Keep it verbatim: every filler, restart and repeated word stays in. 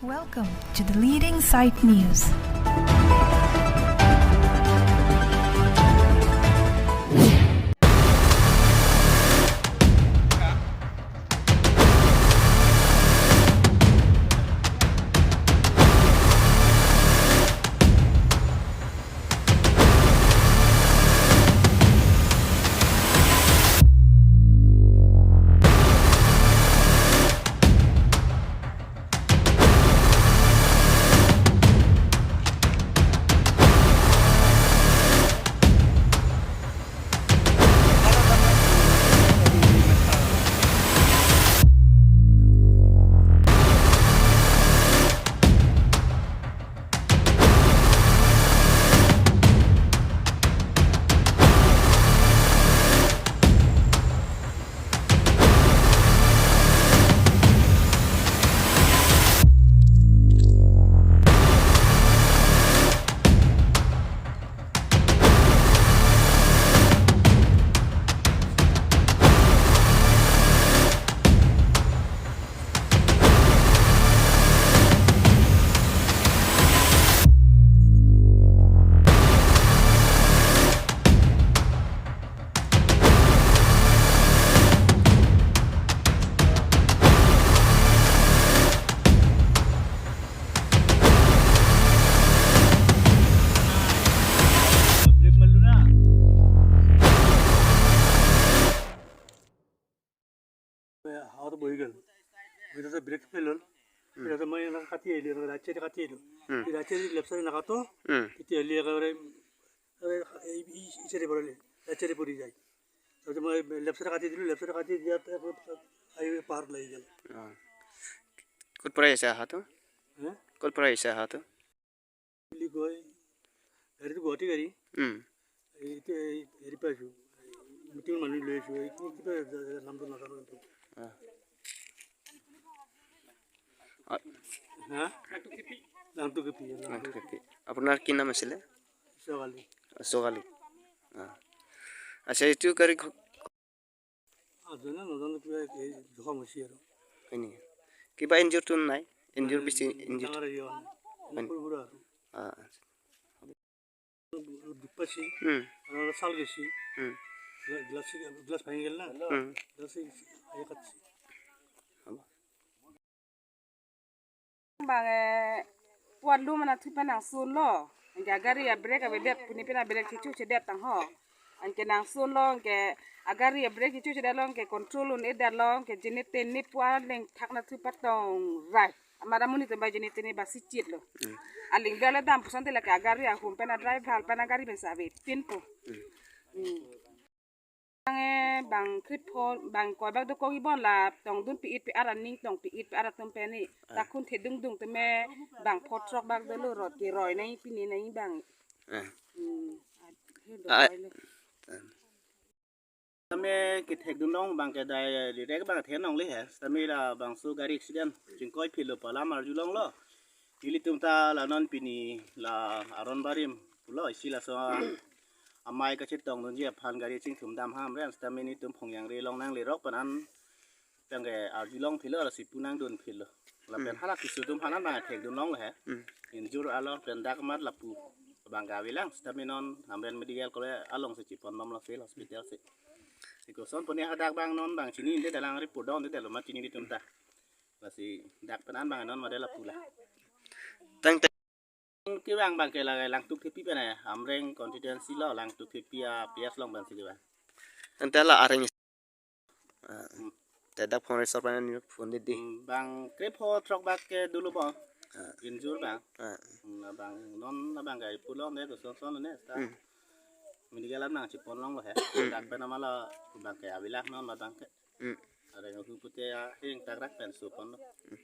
Welcome to the leading site news. হাওয়াতে বহি গেল। বহি থাকতে ব্রেক ফেল হল। ফেল হতে মই এনেকে কাটি আহিলো, এনেকে ৰাইট চাইডে কাটি আহিলো। হুম। এই ৰাইট চাইডে লেফট চাইডে নাকাটো, হুম। তেতিয়া আহিলে একেবাৰে, এই, এই, এই চাইডে পৰি, ৰাইট চাইডে পৰি যায়। তাৰপিছত মই লেফট চাইডে কাটি দিলো, লেফট চাইডে কাটি দিয়াত আকৌ আহি পাৰ লাগি গেল। অ। ক'ৰ পৰা আহিছে অহাটো? হে? ক'ৰ পৰা আহিছে অহাটো? বুলি কয়, গাড়ীটো গুৱাহাটী গাড়ী। উম। এই, এতিয়া এই হেৰি পাইছো, মিটিং মানুহ লৈ আছো, এই কি, কিবা জা-, জা-, নামটো নাজানো কিন্তু। অ। অ। হা? নামটো কি পি, নামটো নামটো কি পি। আপোনাৰ কি নাম আছিলে? ছোৱালী। ছোৱালী। অ। আচ্ছা, এইটো গাড়ী ঘ-, আ, জানো, নাজানো, কিবা এই জখম হৈছে আৰু। হয় নেকি? কিবা ইনজুৰটো নাই? ইনজুৰ বেছি, ইনজুৰ? ডাঙৰ হেৰি হোৱা নাই। হয় নেকি? সৰু সুৰা আৰু। আ, আচ্ছা। অলপ দুখ পাইছে। উম। আৰু অলপ ছাল গৈছে। উম। গ্লা-, গ্লাছ, গ্লাছ ভাঙি গ'ল না। উম। গ্লাছ এই, এই কাটিছে। হ'ব। Bang, eh, puan lu mana thupi nangsunlo. Anke agari abrake avedet puni pen abrake chechochedet tang ho. Anke nangsunlo, anke agari abrake chechochedetlo, anke control un-edetlo, anke jene tene puan lengthak na thupi tong rai. Amat amonit atum ba jene tene ba si chitlo. Hmm. Aling bele dam puson te lake agari ahum pen adriver pen agari pen save pinpo. Hmm. Hmm. Bang, eh, bang krip pho, bang koi bak dokok ibon la tongdun pi-it pi-ar aning tong pi-it pi-ar atum pen ni. Ah. Takhun thedungdung teme bang pho throk bak dolo rot keroi nai pini nai bang. Ah. Hmm. Ah, he do Ah. Koi le. Tame kethekdun long bang ke dai direct bang the nong le he. Tame la bangso gari accident chingkoi philo pu alam arjulonglo. Ilitum ta la non pini la aron barim pulo isi laso amei kachetongdunji aphan gari chingthum dam ham ren sitame nelitum Phongjangre along nanglerok pen an tangke arjulong philo lasi pu nangdun philo. Lapen Hmm. hala kisu atum aphan an bang thekdun long le he. Hmm. Injur along pen dak mat lapu bang ke avelang sitame non Hamren Medical College along si chepon bomlo civil hospital si. Sikoson puni hadak bang non bang chini inde dalang report don de lo mat chini nelitum ta. Lasi dak pen an bang non made lapu la. Tang tang. Kevang bang ke la Langtuk Thepi pen ya, Hamren constituency lo Langtuk Thepi a P S along pen si kevang. Ante la areng. Ah. Hmm. Te dak phone resort pen ni phone de di. Hmm, bang krip pho throk bak ke dolo bo. Ah. Injur bang. Ah. Hmm, la bang non la bang gari pulo ne to son son ne ta. Hmm. Medical an nang chepon longlo he. Hmm. Dak pen amala bang ke avelang non la bang ke. Hmm. Areng hu pute ya hing tak rak pen supon lo. Hmm.